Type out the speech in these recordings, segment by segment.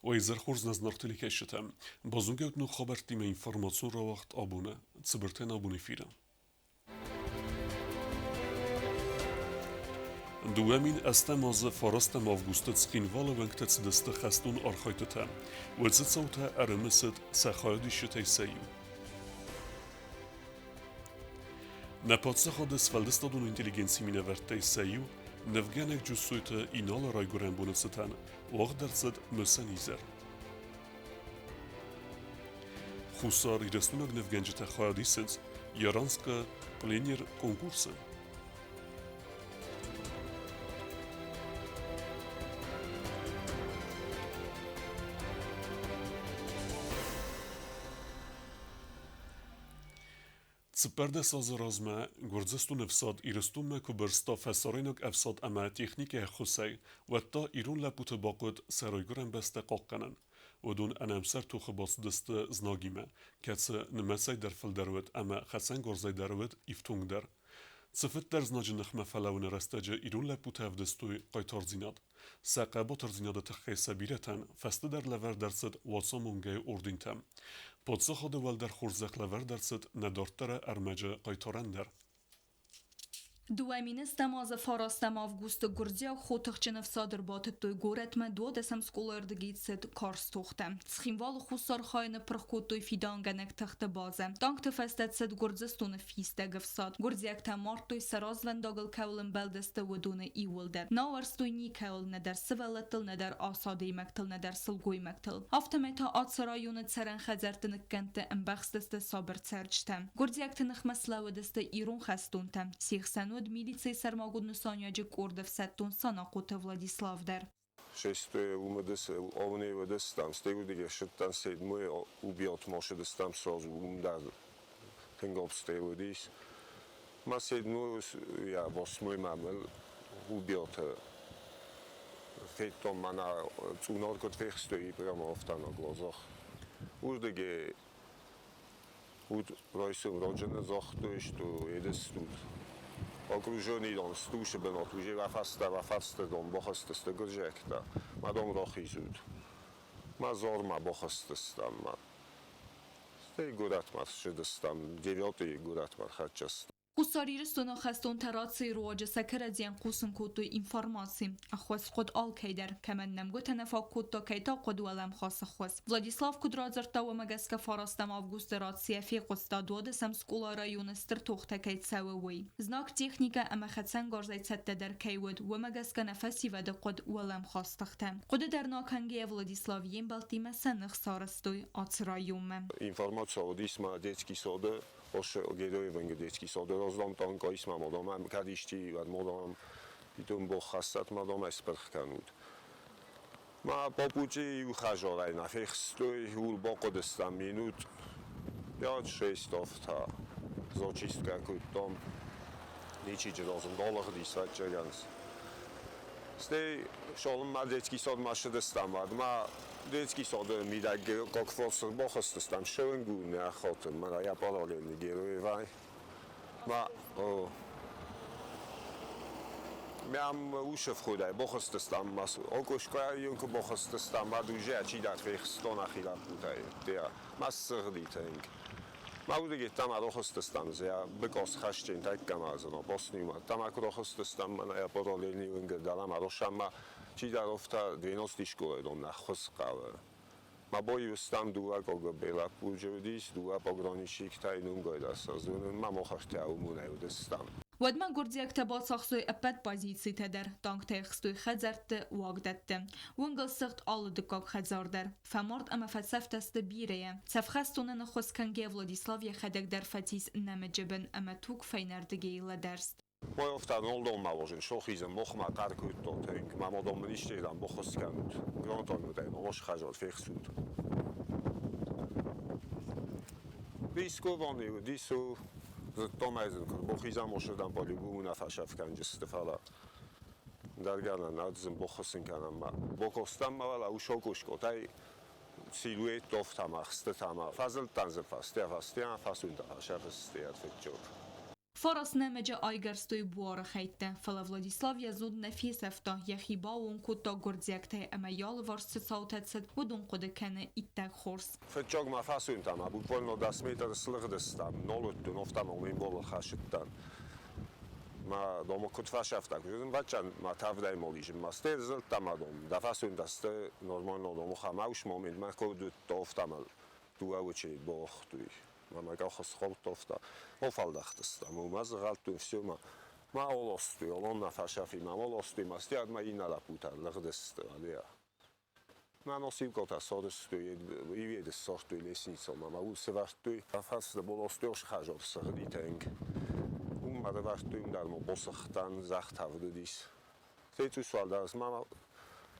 Уӕ изӕр хорз нӕ зынаргъ телекӕсджытӕ! Базонгӕут ног хабӕрттимӕ информацион рауагъд абоны, цыбыртӕн абон эфиры. 2008 азы фарӕстӕм августы Цхинвалы уӕнгтӕ цыдысты хӕстон архайдтытӕ. Уыцы цаутӕ ӕрымысыд сӕ хайадисджытӕй сӕ иу. Нӕ паддзахады сфӕлдыстадон интеллигенцийы минӕвӕрттӕй сӕ иу, нывгӕнӕг Джуссойты Иналы райгуырӕн боны цытӕн уагъд ӕрцыд мысӕн изӕр. Хуссар Ирыстонаг нывгӕнджытӕ хайад исынц Яранскы пленер конкурсы. 14 азы размӕ Гуырдзыстоны ӕфсад Ирыстонмӕ куы бырста фӕсарӕйнаг ӕфсад ӕмӕ техникӕйы ӕххуысӕй, уӕд та ирон лӕппуты бахъуыд сӕ райгуырӕн бӕстӕ хъахъхъӕнын. Уыдон ӕнӕмсӕр тохы бацыдысты знагимӕ, кӕцы нымӕцӕй дӕр фылдӕр уыд ӕмӕ хӕцӕнгарзӕй дӕр уыд ифтонгдӕр. Цыфыддӕр знаджы ныхмӕ фӕлӕууыны рӕстӕджы ирон лӕппутӕ ӕвдыстой хъайтардзинад. Сӕ хъӕбатырдзинады тыххӕй сӕ бирӕтӕн фӕстӕдӕр лӕвӕрд ӕрцыд Уацамонгӕйы ордентӕ. Паддзахады уӕлдӕр хорзӕх лӕвӕрд ӕрцыд нӕ дарддӕры ӕрмӕджы хъайтарӕн дӕр. 2010 азы фарастӕм августы гуырдзиаг хотыхджын ӕфсад ӕрбатыдтой горӕтмӕ 12 скъолайы ӕрдыгӕй цыд карз тохтӕ. Цхинвалы хуссар хайы ныппырх кодтой фидауынгӕнӕг тыхты базӕ. Танкты фӕстӕ цыд Гуырдзыстоны фистӕг ӕфсад. Гуырдзиӕгтӕ мардтой сӕ развӕндагыл кӕуыл ӕмбӕлдысты, уыдоны иууылдӕр. Нӕ ауӕрстой никӕуыл, нӕдӕр сывӕллӕттыл, нӕдӕр ас адӕймӕгтыл, нӕдӕр сылгоймӕгтыл. Афтӕмӕй та ацы районы цӕрӕн хӕдзӕртты ныккӕндты ӕмбӕхстысты сабыр цӕрджытӕ. Гуырдзиӕгты ныхмӕ слӕууыдысты ирон хӕстонтӕ. Се хсӕн уыд милицийы сӕрмагонд нысаниуӕджы къорды ӕфсӕддон Санахъоты Владислав дӕр. Шестой умыдыс овневыдыстам, стӕй уырдыгӕй ссыдтӕн седьмой убьет мошыдыстам сразу уым дӕр тынг обстрел уыдис. Ма седьмой я восьмой ма мыл убьет федтон мӕнӕ цъунар куыд фехстой прямо офтана глазах. Уырдыгӕй уыд райсом раджы нӕ загътой, что едыстут. Окруженный дон стусы бынат уже рафаста, рафаста дон бахызтысты гуырдзиӕгтӕ. Ма дон рахизут. Ма Зармӕ бахызтыстӕм. Ма. Стӕй горӕтмӕ ссыдыстӕм, девятый горӕтмӕ ӕрхӕццӕ стӕм. Хуссар Ирыстоны хӕстонтӕ рацийы руаджы сӕ кӕрӕдзийӕн хъусын кодтой информаци. Ӕххуыс хъуыд алкӕйдӕр, кӕмӕн нӕмгуытӕ нӕ фаг кодта, кӕй та хъуыд уӕлӕмхас ӕххуыс. Владислав куыд радзырдта, уымӕ гӕсгӕ фарастӕм августы рацийӕ фехъуыста, Дуадысӕм скъола районы стыр тохтӕ кӕй цӕуы, уый. Знаг техникӕ ӕмӕ хӕцӕнгарзӕй цӕттӕдӕр кӕй уыд, уымӕ гӕсгӕ нӕ фӕсивӕды хъуыд уӕлӕмхас тыхтӕ. Хъуыды дӕр нӕ кӕнгӕйӕ Владислав йе мбӕлттимӕ сӕ ных сарӕзтой ацы районмӕ. Информация уыдис ма детский сады Ос Героевенге детский сад раздам танка исма мадам кӕд исчи уӕд мадам итон боххӕссат мадам ӕспырх кӕнут. Ма папучи иу хӕзарӕй нӕ фехстой, ур бахъуыдыстӕм минут пять-шесть афтӕ зачистка кодтам. Ничи разынд алыгъдис ӕвӕццӕгӕн. Стӕй цалынмӕ детский садмӕ ссыдыстӕм, уӕдмӕ детский сады мидӕг как бахызтыстӕм шеренгу нӕ хаты, мӕнӕ я параллельный героевӕй. Ма Мӕм усы входӕй бахызтыстӕм, ма окошкӕйы куы бахызтыстӕм, уӕд уже чидӕр фехстон ахи лӕппутӕй. Ма ссыгъди тынг. Ма уыдыгеттӕм ӕрохызтыстӕм, зӕ быкъос хӕсджын тӕккӕ ма зыно боснимӕ. Там куы рохызтыстӕм, мӕнӕ я параллельный уынгы дӕлӕмӕ росӕммӕ чидӕр офта 90 школайы дом нӕ ххуыс хъӕуы. Ма боиустам дыууӕ къогобей лӕппуджы уыдис, дыууӕ пограничниктӕй нунгойдӕ ма мохӕртӕ уымонӕй уыдыстӕм. Уӕдмӕ гуырдзиӕгтӕ бацахстой ӕппӕт позицитӕ дӕр, танктӕ ӕхстой хӕдзӕртты, уагдӕтты. Уынгыл сыгъд алы дыккаг хӕдзар дӕр. Фӕмард ӕмӕ фӕцӕфтӕ сты бирӕйӕ. Цӕфхӕстоны ныххуыс кӕнгӕйӕ Владислав йӕхӕдӕг дӕр фӕцис нӕмыджы бын ӕмӕ туг фӕйнӕрдыгӕй лӕдӕрст. Боёфта нолдонмӕ возын сохизын мохмӕ хъӕр кодтон тынг. Мӕ модон мын истердӕм боххуыс кӕнут. Гранатометӕй мӕ хӕзот фехсут. Рисковани уыдис, зыдтон ӕй зын куыд бохизӕм осырдӕм по-любому нӕ фӕсӕфгӕнджысты, фӕлӕ дӕргӕнӕн нӕ зын боххуысын кӕнӕм ма. Бокостӕм ма уӕлӕ усокъускъотӕй силуэт дофтӕмӕ, хстытӕмӕ фӕзылдтӕн дзы фӕстӕ фӕстӕ, фӕсунтӕ фӕсӕфыстӕ фӕччок. Фараст нӕмыджы айгӕрстой буары хӕйттӕ, фӕлӕ Владислав йӕ зонд нӕ фесӕфта, йӕхи баууон кодта гуырдзиӕгтӕй ӕмӕ йӕ алыварс цы цаутӕ цыд, уыдон хъуыды кӕны иттӕг хорз. Фыццаг ма фӕсунтам, буквально 10 метр слыгъдыстам, нолуттун, офтам омин болыл хӕсыдтӕн. Ма дома куыд фӕсӕфтаг, бачан ма тавдай молизм, ма стер зылдта ма дом, да фӕсунтасты нормально дому хамауш момент, ма кодут офтамал дыууӕ очередь бохтуй. Ма гахос холтофта, офалдахтыстам, ма згъалтун все ма ма олостуй, олонна фӕсӕфи, ма олостуй, ма стиад ма иналапута лыгъдысты, алиа. Ма носивкота сорыстуй, иведес сортуй лесницо, ма ма усевартуй, афас болостуй ошхажор сыгъдитенг. Уммадавартуй умдармо босахтан захтавдудис. Тецусвалдарс ма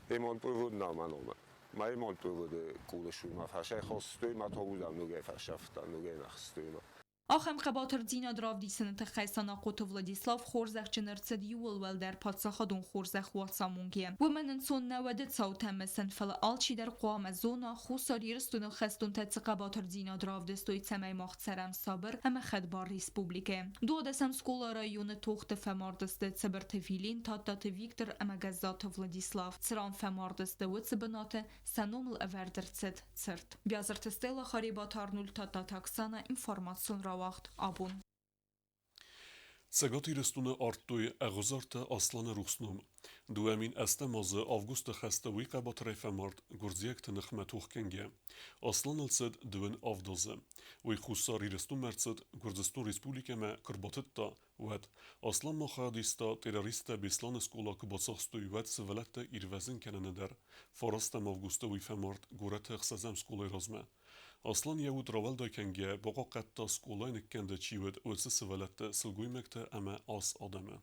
эмон пывудна манома. Ма эмон пывуды кулышуй ма фашайхостуй, ма тогудам нугей фашафтан, нугей нахстуй ма. Ахӕм хъӕбатырдзинад равдисыны тыххӕй Санахъоты Владислав хорзӕхджын ӕрцыд иууыл уӕлдӕр паддзахадон хорзӕх Уацамонгӕйӕ. Уымӕн ӕнцон нӕ уӕды цаутӕ мысын, фӕлӕ алчидӕр хъуамӕ зона, Хуссар Ирыстоны хӕстонтӕ цы хъӕбатырдзинад равдыстой, цӕмӕй мах цӕрӕм сабыр ӕмӕ хӕдбар республикӕйы. 12-ӕм скъола районы тохты фӕмард сты Цыбырты Вилен, Тадтаты Виктор ӕмӕ Гӕззаты Владислав. Цыран фӕмард сты, уыцы бынаты сӕ номыл ӕвӕрд ӕрцыд цырт. Биазырты Стелла, Харебаты Арнольд, Тадтаты Оксана, информацион рауагъд «Абон». Цӕгат Ирыстоны ардтой Ӕгъуызарты Асланы рухс ном. 2008 азы августы хӕсты уый хъӕбатырӕй фӕмард гуырдзиӕгты ныхмӕ тохгӕнгӕ. Асланыл цыд 27 азы. Уый Хуссар Ирыстонмӕ ӕрцыд Гуырдзыстон республикӕмӕ куы рбатыдта, уӕд. Аслан ма хайад иста террористтӕ Беслӕны скъола куы бацахстой, уӕд сывӕллӕтты ирвӕзын кӕныны дӕр. 9 августы уый фӕмард горӕты ӕхсӕзӕм скъолайы размӕ. Аслан йӕ уд рауӕлдай кӕнгӕ бахъахъхъӕдта скъолайы ныккӕнды чи уыд, уыцы сывӕллӕтты, сылгоймӕгты ӕмӕ ас адӕмы.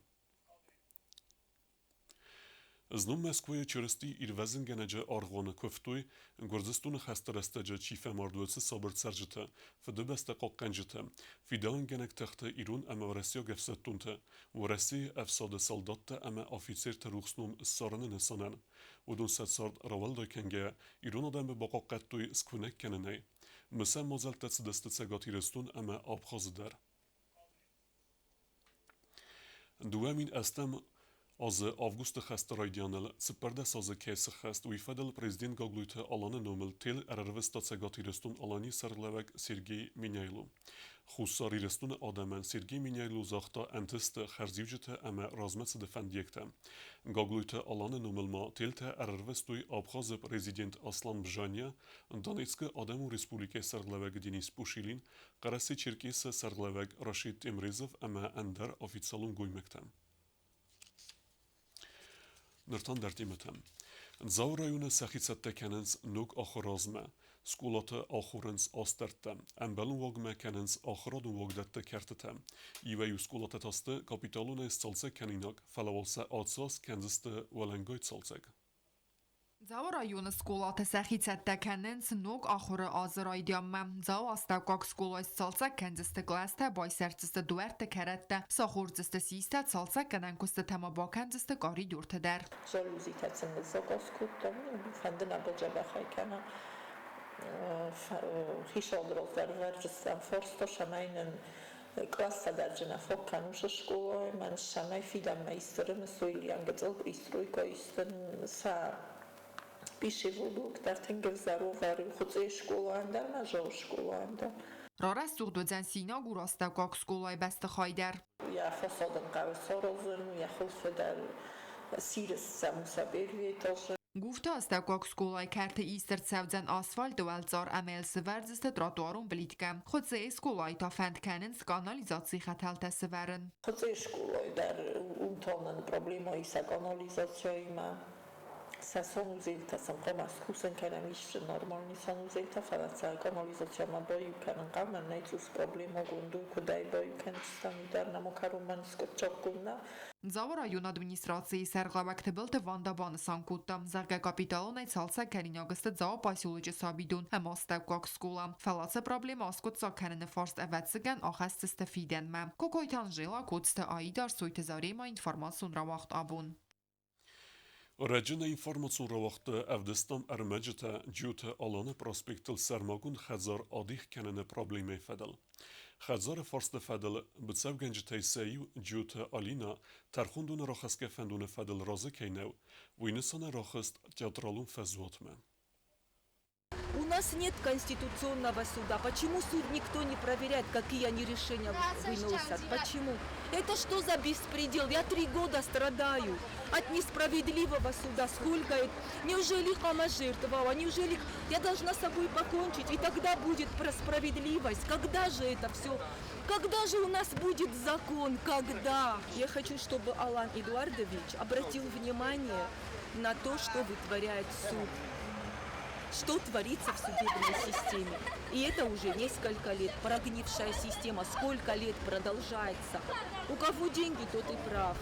Знон Мӕскуыйы Чырысти ирвӕзынгӕнӕджы аргъуаны куывтой, Гуырдзыстоны хӕсты рӕстӕджы чи фӕмард, уыцы сабыр цӕрджытӕ, Фыдыбӕстӕ хъахъхъӕнджытӕ, фидауынгӕнӕг тыхты ирон ӕмӕ уӕрӕсейаг ӕфсӕддонтӕ, Уӕрӕсейы ӕфсады салдаттӕ ӕмӕ афицерты рухс ном ссарыны нысанӕн. Уыдон сӕ цард рауӕлдай кӕнгӕйӕ, ирон адӕмы бахъахъхъӕдтой скуынӕг кӕнынӕй. Мысӕн мадзӕлттӕ цыдысты Цӕгат Ирыстон ӕмӕ Абхазы дӕр. 2008 азы августы хӕсты райдианыл 14 азы кӕй сыххӕст, уый фӕдыл президент Гаглойты Аланы номыл тел ӕрӕрвыста Цӕгат Ирыстон-Аланийы сӕргълӕууӕг Сергей Меняйло. Хуссар Ирыстоны адӕмӕн Сергей Меняйло загъта ӕнтысты хӕрзиуджытӕ ӕмӕ размӕцыды фӕндиӕгтӕ. Гаглойты Аланы номыл ма телтӕ ӕрӕрвыстой Абхазы президент Аслан Бжания, Донецкы Адӕмон Республикӕйы сӕргълӕууӕг Денис Пушилин, Хъӕрӕсе-Черкесы сӕргълӕууӕг Рашид Темрезов ӕмӕ ӕндӕр официалон гоймӕгтӕ. Ныр та ӕндӕр темӕтӕм. Дзауы районы сӕхи цӕттӕ кӕнынц ног ахуыры азмӕ. Скъолаты ахурынц астӕрдтӕ, ӕмбӕлон уагмӕ кӕнынц ахуырадон уагдӕтты кӕртытӕ. Иуӕй-иу скъолатӕ та сты капиталонӕй сцалцӕг кӕнинаг, фӕлӕ уал сӕ ацы аз кӕндзысты уӕлӕнгай цалцӕг. Дзауы районы скъолатӕ сӕхи цӕттӕ кӕнынц ног ахуыры азы райдианмӕ. Дзауы астӕуккаг скъолайы сцалцӕг кӕндзысты кълӕстӕ, байсӕрддзысты дуӕртты кӕрӕттӕ, сахордзысты систӕ, цалцӕггӕнӕн куыстытӕ ма бакӕндзысты къӕридортӕ дӕр. Жалюзитӕ сын ныззакъаз кодтам, фӕнды нӕ баджабӕхӕй кӕна. Хицауады раз дӕр ӕвӕрджыстӕм фарста, цӕмӕй нын кълӕстӕ дӕр нӕ фаг кӕнусы скъолайы, мӕн цӕмӕй фидӕнмӕ исты рымысой, гыццыл пристройка исты сӕ пищевой блок дӕр тынг ӕвзӕр уавӕры Хуыцъейы скъолайӕн дӕр ӕмӕ Зауы скъолайӕн дӕр. Рарӕсугъд уыдзӕн Синагуры астӕуккаг скъолайы бӕстыхай дӕр. Йӕ фасадын хъӕуы саразын, йӕ хуылфы дӕр сирыс сӕ первый этажы. Гуфты астӕуккаг скъолайы кӕрты ист ӕрцӕудзӕн асфальты уӕлцъар ӕмӕ йыл сывӕрдзысты тротуарон плиткӕ. Хуыцъейы скъолайы та фӕнд кӕнынц канализацийы хӕтӕлтӕ сывӕрын. Хуыцъейы скъолайы дӕр уым та нын проблемӕ ис канализацияимӕ. Сӕ санузелтӕ сын хъуамӕ скусын кӕнӕм исты нормальный санузелтӕ, фӕлӕ сӕ канализацияма баиу кӕнын хъӕуы, нӕй цъус проблемагонд у, куыд ӕй баиу кӕндзыстӕм, уый дӕр нӕма кӕронмӕ скъуыддзаггонд нӕ. Дзауы районы администрацийы сӕргълӕууӕг Тыбылты Ванда банысан кодта, зӕгъгӕ, капиталонӕй цалцӕг кӕнинаг сты Дзауы поселочы сабидон ӕмӕ астӕуккаг скъола. Фӕлӕ ацы проблемӕ аскъуыддзаг кӕныны фарст, ӕвӕццӕгӕн, ахӕсдзысты фидӕнмӕ. Кокойты Анжела, Коцты Аида, Ӕрсойты Заремӕ, информацион рауагъд «Абон». Ӕрӕджы нӕ информацион рауагъдты ӕвдыстам ӕрмӕджытӕ Джиоты Аланы проспектыл сӕрмагонд хӕдзар адих кӕныны проблемӕйы фӕдыл. Хӕдзары фарсты фӕдыл быцӕугӕнджытӕй сӕ иу Джиоты Алина тӕрхондоны рахӕсгӕ фӕндоны фӕдыл разы кӕй нӕу, уый нысанӕн рахызт театралон фӕзуатмӕ. У нас нет Конституционного суда. Почему суд никто не проверяет, какие они решения выносят? Почему? Это что за беспредел? Я 3 года страдаю от несправедливого суда. Сколько это? Неужели хама жертвовала? Неужели я должна с собой покончить? И тогда будет про справедливость. Когда же это все? Когда же у нас будет закон? Когда? Я хочу, чтобы Алан Эдуардович обратил внимание на то, что вытворяет суд, что творится в судебной системе. И это уже несколько лет. Прогнившая система сколько лет продолжается. У кого деньги, тот и прав.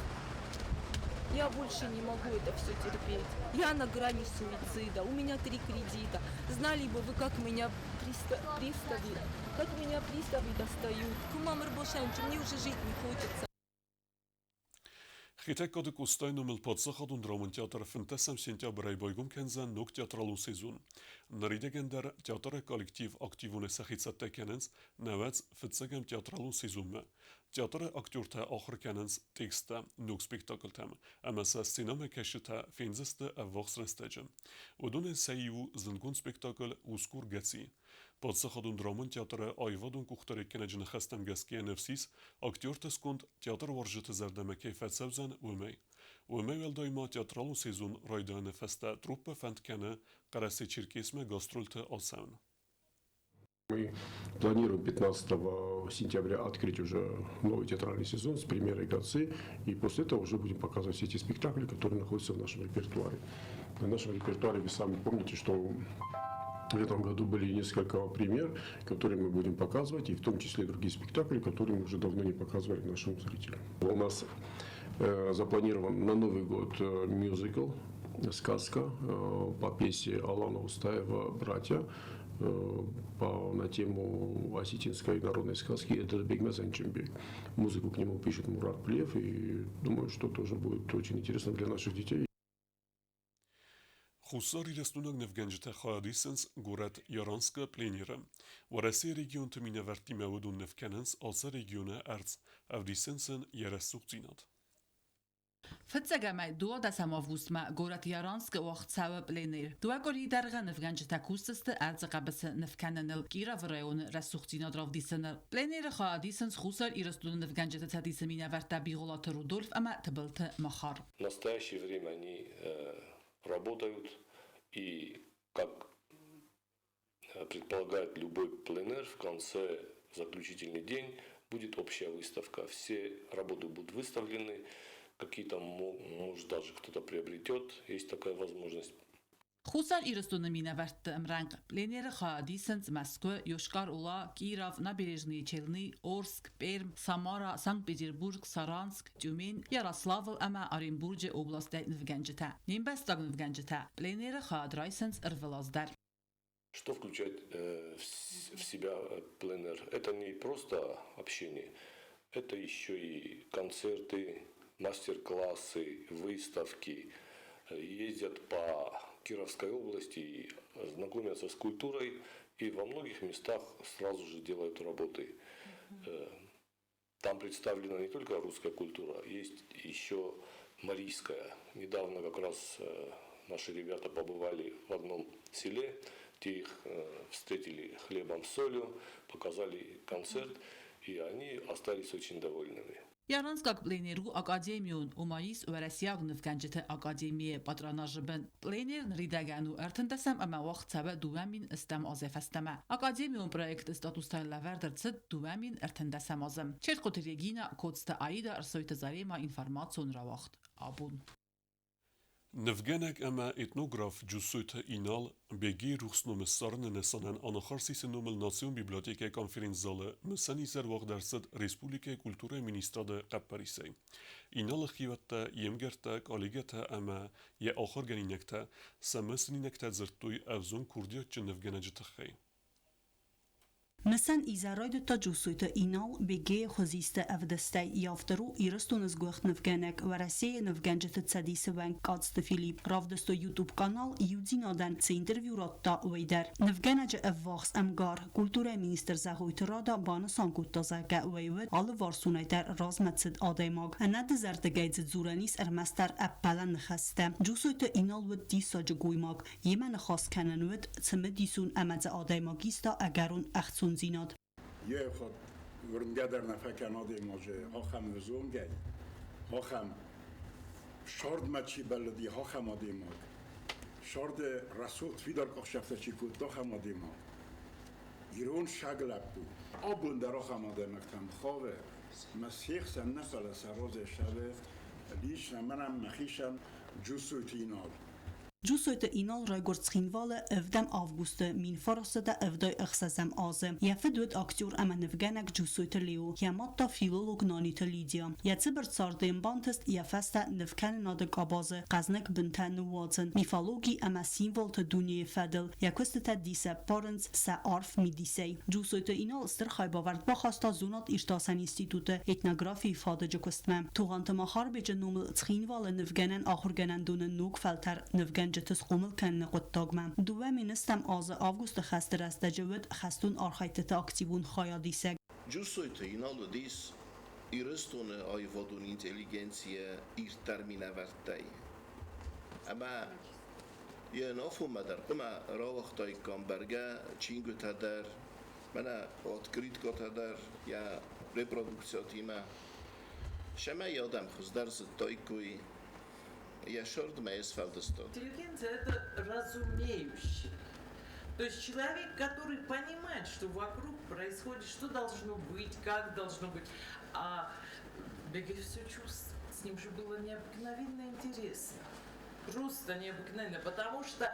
Я больше не могу это все терпеть. Я на грани суицида. У меня три кредита. Знали бы вы, как меня пристави, как меня приставы достают. Кумам Рбошанчи, мне уже жить не хочется. Хетӕгкаты Къостайы номыл паддзахадон драмон театры 15 сентябрӕй байгом кӕндзӕн ног театралон сезон. Ныридӕгӕн дӕр театры коллектив активонӕй сӕхи цӕттӕ кӕнынц 95-ӕм театралон сезонмӕ. Театры актертӕ ахуыр кӕнынц тексттӕ ног спектакльтӕм ӕмӕ сӕ сценӕмӕкӕсджытӕ фендзысты ӕввахс рӕстӕджы. Уыдонӕй сӕ иу зындгонд спектакль «Усгур Гӕци». Паддзахадон драмон театры аивадон къухдариуӕггӕнӕджы ныхӕстӕм гӕсгӕ ныфс ис, актерты сконд театруарзджыты зӕрдӕмӕ кӕй фӕцӕудзӕн, уымӕй. Уымӕй уӕлдай ма театралон сезон райдайыны фӕстӕ труппӕ фӕнд кӕны Хъӕрӕсе-Черкесмӕ гастрольты ацӕуын. Мы планируем 15 сентября открыть уже новый театральный сезон с премьерой «Гации», и после этого уже будем показывать все эти спектакли, которые находятся в нашем репертуаре. В нашем репертуаре, вы сами помните, что в этом году были несколько премьер, которые мы будем показывать, и в том числе другие спектакли, которые мы уже давно не показывали нашим зрителям. У нас запланирован на Новый год мюзикл «Сказка» по пьесе Алана Устаева «Братья» на тему осетинской народной сказки «Эдельбег Занчембек». Музыку к нему пишет Мурат Плиев, и думаю, что тоже будет очень интересно для наших детей. Хуссар Ирыстойнаг нывгӕнджытӕ хайад исынц горӕт Яранскы пленеры. Уӕрӕсейы регионты минӕвӕрттимӕ уыдон ныв кӕнынц ацы регионы ӕрдз, ӕвдисынц ын йӕ рӕсугъддзинад. 5-ӕмӕй 12 августмӕ горӕт Яранскы уагъд цӕуы пленэр. 2 къуырийы дӕргъы нывгӕнджытӕ кусдзысты ӕрдзы хъӕбысы ныв кӕныныл, Кировы районы рӕсугъддзинад равдисыныл. Пленэры хайад исынц Хуссар Ирыстоны нывгӕнджыты цӕдисы минӕвӕрттӕ Бигъуылаты Рудольф ӕмӕ Тыбылты Махар. В настоящее время они работают, и, как предполагает любой пленэр, в конце, в заключительный день, будет общая выставка. Все работы будут выставлены, какие-то, может, даже кто-то приобретет, есть такая возможность. Хуссар Ирыстоны минӕвӕртты ӕмрӕнхъ пленэры хайад исынц Мӕскуы, Йошкар-Ола, Киров, Набережные Челны, Орск, Пермь, Самара, Санкт-Петербург, Саранск, Тюмень, Ярославл ӕмӕ Оренбурджы областтӕй нывгӕнджытӕ. Не мбӕстаг нывгӕнджытӕ пленэры хайад райсынц ӕрвылаз дӕр. Что включает в себя пленэр? Это не просто общение, это еще и концерты, мастер-классы, выставки. Ездят по Кировской области и знакомятся с культурой, и во многих местах сразу же делают работы. Там представлена не только русская культура, есть еще марийская. Недавно как раз наши ребята побывали в одном селе, где их встретили хлебом с солью, показали концерт, и они остались очень довольными. Яранскаг пленэр у академион, ома ис уӕрӕсейаг нывгӕнджыты академийы патронажы бын. Пленэр ныридӕгӕн у 13-ӕм ӕмӕ уагъд цӕуы 2008 азӕй фӕстӕмӕ. Академион проекты статус та лӕвӕрд ӕрцыд 2013 азы. Чертхъоты Регина, Коцты Аида, Ӕрсойты Зарема, информацион рауагъд «Абон». Нывгӕнӕг ӕмӕ этнограф Джуссойты Инал Бегейы рухс ном ссарыны нысанӕн Анахарсисы номыл национ библиотекӕйы конференц-залы мысӕн изӕр уагъд ӕрцыд республикӕйы культурӕйы министрады хъӕппӕрисӕй. Иналы хиуӕттӕ, йе мгӕрттӕ, коллегӕтӕ ӕмӕ йӕ ахуыргӕнинӕгтӕ сӕ мысынинӕгтӕ дзырдтой ӕвзонг курдиатджын нывгӕнӕджы тыххӕй. Мысӕн изӕр райдыдта Джусойты Инал Бегейы хуызисты ӕвдыстӕй. Йӕ автор у Ирыстоны сгуыхт нывгӕнӕг, Уӕрӕсейы нывгӕнджыты цӕдисы уӕнг Къадзты Филипп. Равдыстой YouTube-канал «Иудзинадӕн» цы интервью радта, уый дӕр. Нывгӕнӕджы ӕввахс ӕмгар, культурӕйы министр Зӕгъойты Рада банысан кодта, зӕгъгӕ, уый уыд алыварсонӕй дӕр размӕцыд адӕймаг. Ӕнӕдызӕрдыгӕй дзы дзурӕн ис ӕрмӕстдӕр ӕппӕлӕн ныхӕстӕ. Джусойты Инал уыд диссаджы гоймаг. Йемӕ ныхас кӕнӕн уыд цымыдисон ӕмӕ дзы адӕймаг иста ӕгӕрон ӕхцондзинад. Йе хатт уырнгӕ дӕр нӕ фӕкӕн адӕймаджы ахӕм ӕвзонгӕй, ахӕм сӕрдмӕ чи бӕллыди, ахӕм адӕймаг. Сӕрды рӕсугъд фидар къахсӕфтӕ чи кодта, ахӕм адӕймаг. Ирон саг лӕппу. Абон дӕр ахӕм адӕймӕгтӕм хъавы, мӕ се хсӕн нӕ, фӕлӕ сӕ разӕй сӕвы лично мӕнӕн мӕхицӕн Джусойты Инал. Джусойты Инал райгуырд Цхинвалы ӕвдӕм августы 1976 азы. Йӕ фыд уыд актер ӕмӕ нывгӕнӕг Джусойты Лео, йӕ мад та филолог Наниты Лидия. Йӕ цыбыр царды йын бантыст йӕ фӕстӕ нывкӕнынады къабазы хъӕзныг бынтӕ ныууадзын, мифологи ӕмӕ символты дунейы фӕдыл йӕ куыстытӕ дисӕппарынц сӕ арф мидисӕй. Джусойты Инал стыр хайбавӕрд бахаста зонад-иртасӕн институты этнографийы фадыджы куыстмӕ. Тугъанты Махарбеджы номыл Цхинвалы нывгӕнӕн ахуыргӕнӕндоны ног фӕлтӕр нывгӕнджыты схъомыл кӕныны хъуыддагмӕ. 2010 азы августы хӕсты рӕстӕджы уыд хӕстон архӕйдтыты активон хайадисӕг. Джусойты Инал уыдис Ирыстоны аивадон интеллигенцийы ирддӕр минӕвӕрттӕй. Ӕмӕ йӕ нафонмӕ дӕр хъуамӕ рауагътаиккам бӕргӕ чингуытӕ дӕр, мӕнӕ открыткӕтӕ дӕр йӕ репродукциятимӕ. Цӕмӕй адӕм хуыздӕр зыдтаиккой йӕ сӕрдмӕ йе сфӕлдыстад. Интеллигенция – это разумеющий. То есть человек, который понимает, что вокруг происходит, что должно быть, как должно быть. А Бегей все чувствует. С ним же было необыкновенно интересно. Просто необыкновенно, потому что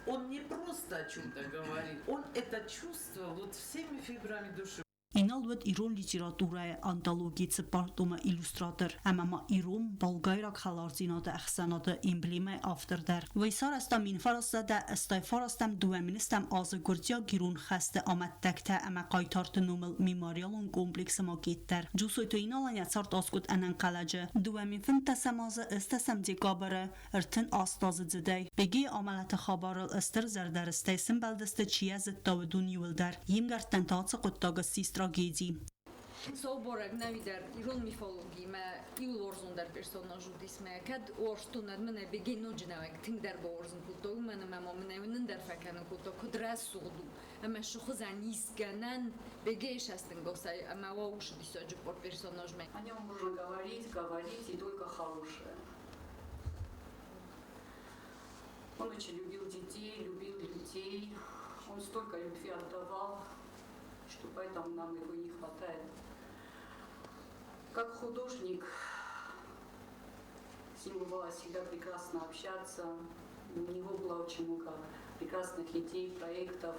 он не просто о чем-то говорит, он это чувствовал вот всеми фибрами души. Инал уыд ирон литературӕйы антологийы цыппар томы иллюстратор ӕмӕ ма ирон-болгайраг хӕлардзинады ӕхсӕнады эмблемӕйы автор дӕр. Уый сарӕзта 1989 2000 азы гуырдзиаг-ирон хӕсты амӕттӕгтӕ ӕмӕ хъайтарты номыл мемориалон комплексы макет дӕр. Джусойты Иналӕн йӕ цард аскъуыд ӕнӕнхъӕлӕджы. 2015 азы ӕстдӕсӕм декабры 38 аздзыдӕй. Бегейы амӕлӕты хабарыл стыр зӕрдӕрыстӕй сымбӕлдысты, чи йӕ зыдта, уыдон иууылдӕр. Йе мгӕрттӕн та ацы хъуыддаг ссис трагеди. Соборӕг нӕуидӕр ирон мифологимӕ иуыл уарзондӕр персонаж уыдис мӕ кӕд уарзтон мын Бегей ноджы нӕуӕг тынгдӕр бауарзын кодта, уымӕн ӕмӕ ма мын ӕй уынын дӕр фӕкӕнын кодта, куыд рӕсугъд у ӕмӕ цы хуызӕн исгӕнӕн Бегейы цӕстӕнгасӕй ӕмӕ уа уыцы диссаджы персонажмӕ. О нем можно говорить, говорить и только хорошее. Он очень любил детей, любил людей. Он столько любви отдавал, что поэтому нам его не хватает. Как художник, с ним бывало всегда прекрасно общаться. У него было очень много прекрасных идей, проектов,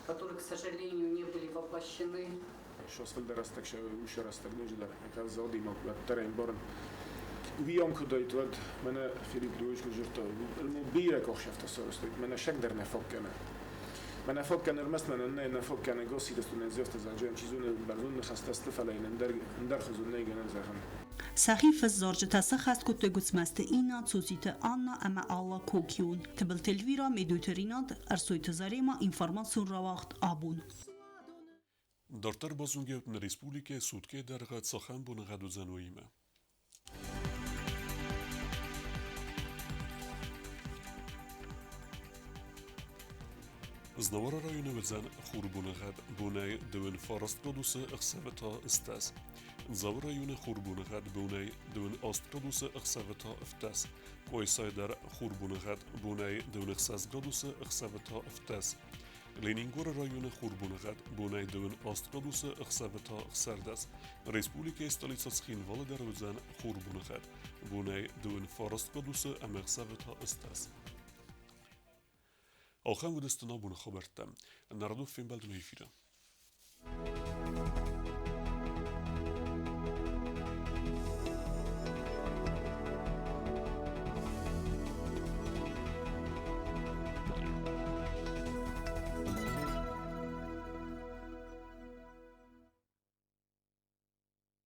которые, к сожалению, не были воплощены. Ссӕдз фылдӕр рӕстӕг уыцы рӕстӕг ноджыдӕр ӕз адӕймаг уӕддӕр ӕмбарын. Уый ам куы уыдаид, уӕд мӕнӕ Филипп Львович куыд дзырдта, бирӕ къахсӕфтӕ сарӕзтой, мӕнӕ сӕг дӕр нӕ фаг кӕны. Мӕнӕ фаг кӕны ӕрмӕст мӕнӕн нӕ, нӕ фаг кӕны Гасситы студент зӕгъджы, чи зоны бӕрзонд ныхӕстӕ сты, фӕлӕ йын ӕндӕр ӕндӕр хуызон нӕй гӕнӕн зӕгъын. Сӕхи фыд-зарджытӕ сӕххӕст кодтой Гуыцмӕзты Инна, Цоциты Анна ӕмӕ Алла Кокион. Тыбылты Эльвира, Медойты Ринат, Ӕрсойты Зарема, информацион рауагъд «Абон». Дарддӕр базонгӕ нӕ республикӕйы суткӕйы дӕргъы цахӕм боныгъӕд уыдзӕн, уыимӕ. Знауыры районы уыдзӕн хурбоныгъӕд бонӕй 29 градусы, ӕхсӕвы та 20. Дзауы районы хурбоныгъӕд бонӕй 28 градусы, ӕхсӕвы та 17. Къуайсайы дӕр хурбоныгъӕд бонӕй 26 градусы, ӕхсӕвы та 17. Ленингоры районы хурбоныгъӕд бонӕй 28 градусы, ӕхсӕвы та 16. Республикӕйы столицӕ Цхинвалы дӕр уыдзӕн хурбоныгъӕд бонӕй 29 градусы ӕмӕ ӕхсӕвы та 18. Ахӕм уыдысты нӕ абоны хабӕрттӕ. Народов фембӕлды эфиры.